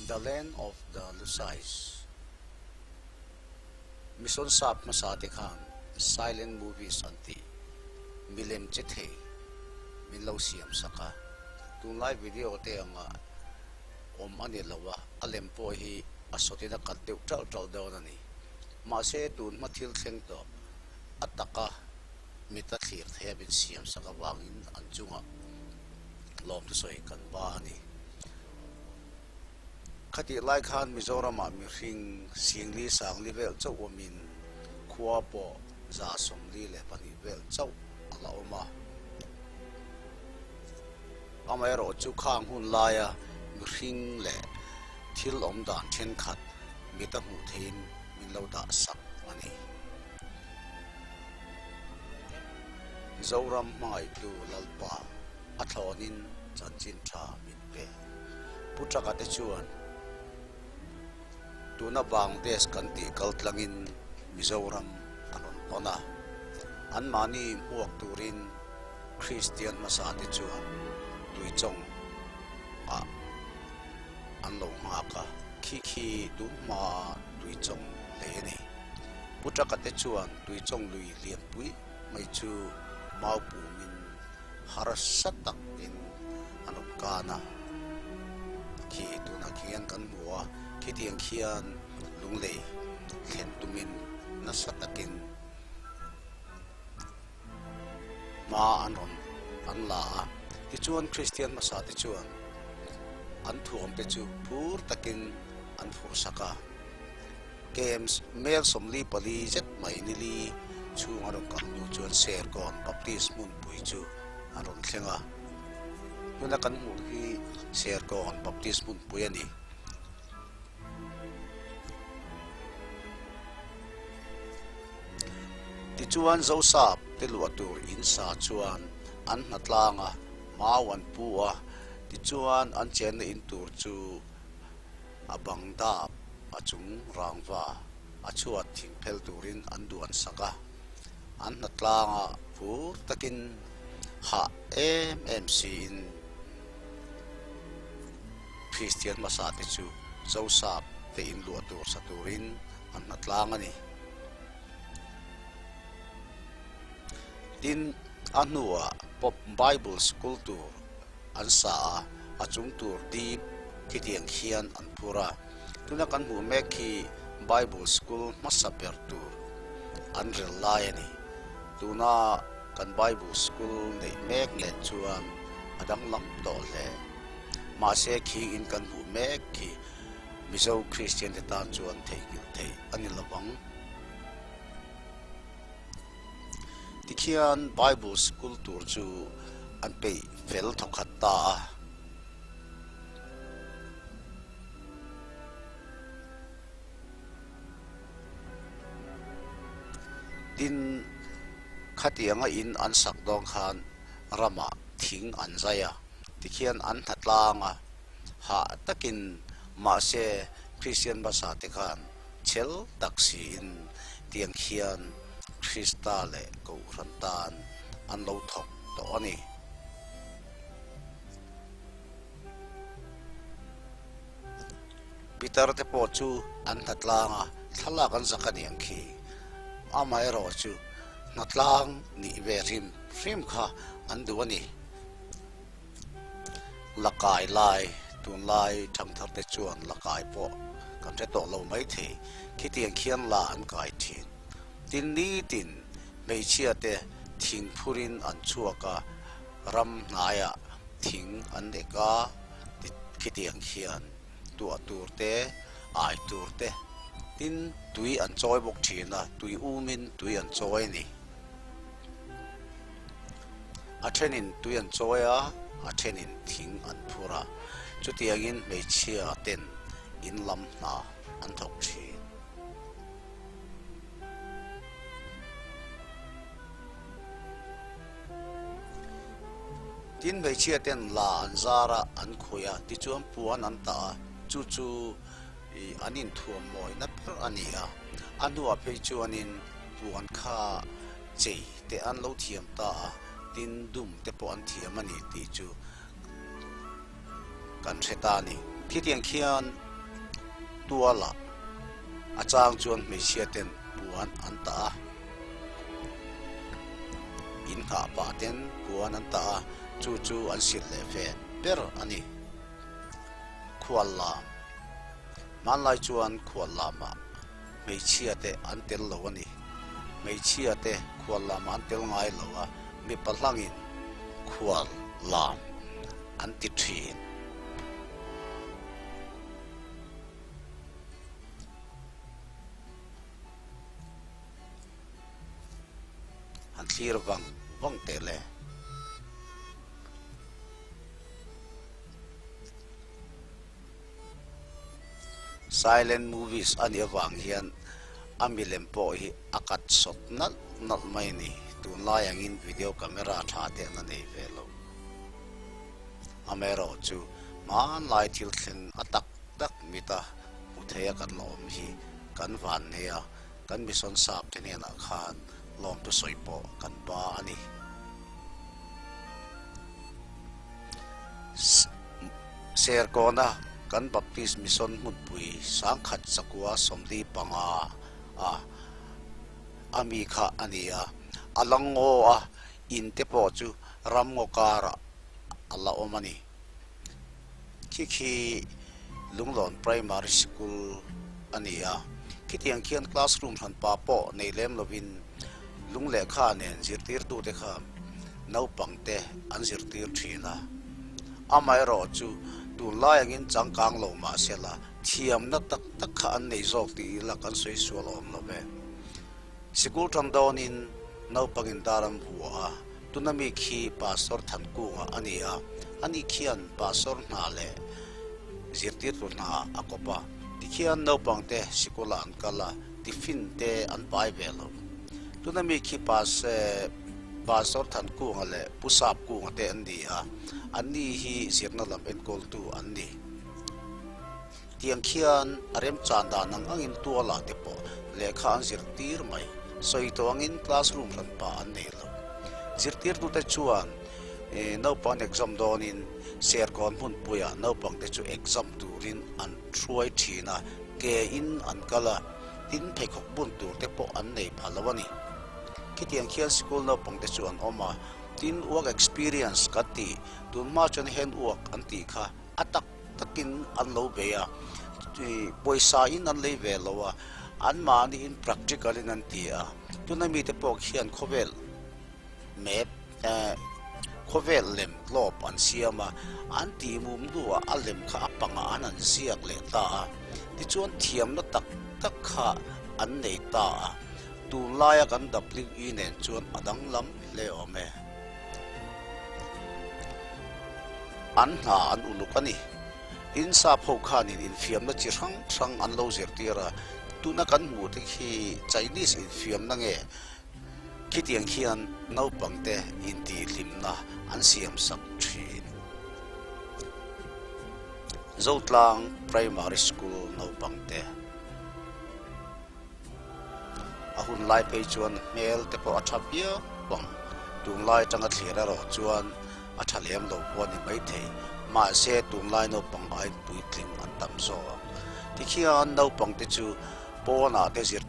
The Land of the Lusais. Mission sap hmasa te khan silent movies an tih milem che thei min lo siam sak a, tunlai video te anga awm a ni lo a, a lem pawh hi a sawtin a kat deuh ṭalh ṭalh dawn a ni. Mahse tun hma thil thleng tawh a taka mit a thlir thei a min siam sak avangin an chungah lawm thusawi kan ba a ni. Khatih lai khan Mizoramah mihring Singli Sangli vel chauh awmin khua pawh 142 vel chauh a la awm a. Amaherawh chu khang hun laia mihring leh thil awm dan thenkhat mit a hmuh theihin min lo dah sak a ni. Zoram hmangaihtu Lalpa a thlawnin chanchin tha min pe. Pu Chaka te chuan tuna Bangladesh kan tih kal tlangin Mizoram a rawn pawn a, anmahni hmuak turin Kristian hmasa te chuan Tuichawng ah an lo nghak a, khi khi tun hma Tuichawng lei a ni. Pu Chaka te chuan Tuichawng lui lianpui mai chu mau pumin harsa takin an rawn kan a, khi tunah khian kan hmu a, khitiang khian lunglei thlen tumin nasa takin hma an rawn an la a, tichuan Kristian hmasa te chuan an thuam te chu phur takin an phurhsak a. Games mel 44 zet mai nili chhung a rawn kal hnu chuan Serkawn Baptist hmunpui chu a rawn thleng a. Tuna kan hmuh hi Serkawn Baptist hmunpui a ni. Tichuan Zosap te luah tur in sa chuan an hnatlang a, mau an pu a, tichuan an chenna in tur chu a bang dap a chung rangva a chhuat thing phel turin an duan sak a, an hnatlanga phur takin hah em em siin Kristian hmasa te chu Zosap te in luah tur sa turin an hnatlang a ni. Tin, a hnuah Pop Bible School tur an sa a, a chung tur dip khitiang khian an phur a. Tuna kan hmuh mek khi Bible School hmasa ber tur an rel lai a ni. Tuna kan Bible School neih mek nen chuan a danglam tawh hle. Mahse khing in kan hmuh mek khi Mizo Kristian te tan chuan theihnghilh theih a ni lovang. Tikhian Bible School tur chu an peih fel thawkhat ta a. Tin, khatianga in an sak dawn khan ramah thing an zai a, tikhian an hnatlang a, hah takin mahse Kristian hmasa te khan chhel tak siin tiang khian Krista leh Kohhran tan an lo thawk tawh a ni. Pitar te pawh chu an hnatlang a, thlalak an zak a ni ang khi. Amaherawhchu hnatlang nih ve hrim hrim kha an duh a ni. La kai lai, tunlai thangthar te chuan la kai pawh kan hre tawh lo maithei. Khitiang khian la an kai thin. Tin nitin hmeichhia te thing phurin an chhuak a, ram hnaiah thing an nek a, khitiang khian tuah tur te, ai tur te, tin tui an chawi bawk thin a, tui umin tui an chawi a ni. A thenin tui an chawi a, a thenin thing an phur a, chutiangin hmeichhia ten in lam hna an thawk thin. Tin hmeichhia ten la an zar a, an khawi a, tichuan puan an tah a, chu chu an inthuam mawina ber a ni a, a hnuah phei chuanin puan kha chei te an lo thiam ta a, tin dum te pawh an thiam a ni tih chu kan hre ta a ni. Khitiang khian. Tualah a chang chuan hmeichhia ten puan an tah a, in nghah pah ten puan an tah a, chu chu an silh leh fen ber a ni. Khual lam, Hmanlai chuan khual lamah hmeichhia te an tel lo a ni. Hmeichhia te khual lamah an tel ngai lo a, mipa hlangin khual lam an ti thin. Han thlir vang vang teh le. Silent movies a nih avang hian a milem pawh hi a cut sawt nalh nalh mai a ni. Tunlai angin video camera tha te an la nei ve lo. Amaherawhchu hmanlai thil thleng a tak tak mita hmu theia kan la awm hi kan van nei a, kan mission sap te hnenah khan lawmtu sawi pawh kan ba a ni. Serkawna kan Baptist Mission hmunpui sangkhat zakua 45 a a mi kha a ni a, a la ngaw a, in te pawh chu ram ngaw karah a la awm a ni. Khi khi Lunglawn Primary Sikul a ni a, khitiang khian classroom hranpa pawh nei lem lovin lung lehkha nen zirtirtute kha naupangte an zirtir thin a. Amaherawh chu tunlai angin changkang lo mah sela thiamna tak tak kha an nei zawk tih ila kan sawi sual awm lo ve. Sikul tan dawnin naupangin dar an vua a, tuna mi khi Pastor Thankunga a ni a, ani khian Pastor hna leh zirtirtu hna a kawp a, tikhian naupangte sikulah an kal a, tiffin te an pai ve lo. Tuna mi khi Pastor Thankunga leh Pu Sapkunga te an ni a, anni hi zirna lam enkawltu an ni. Tiang khian a remchan dan ang angin tualah te pawh lehkha an zirtir mai. Sawi tawh angin classroom hranpa an nei lo. Zirtirtute chuan naupang exam dawnin Serkawn hmunpuiah naupangte chu exam turin an hruai thin a, ke in an kal a, tin pheikhawk bun tur te pawh an nei pha lo a ni. Khitiang khian sikul naupangte chu an awm a, tin work experience kan tih, tunhma chuan hand work an tih kha a tak takin an lo bei a, pawisa in an lei ve lo a, anmahni in practical in an ti a, tuna mite pawh khian khawvel map khawvel lem globe an siam a, an tih mum hnuah a lem kha a pangah an han ziak leh ta a, tichuan thiamna tak tak kha an nei ta a, tunlaia kan WE nen chuan a danglam hle awm e. An hna an uluk a ni. Tin sap ho khanin infiamna chi hrang hrang an lo zirtir a, tuna kan hmuh te khi Chinese infiamna nge khitiang khian naupangte intihhlimna an siam sak thin. Zotlang Primary School naupangte. A hun lai phei chuan hmel te pawh a tha viau ang. Tunlai atanga thlir erawh chuan a tha lem lo pawh a ni maithei. Mahse tunlai naupang aiin puitling an tam zawk. Tikhian naupang te chu pawnah te zir.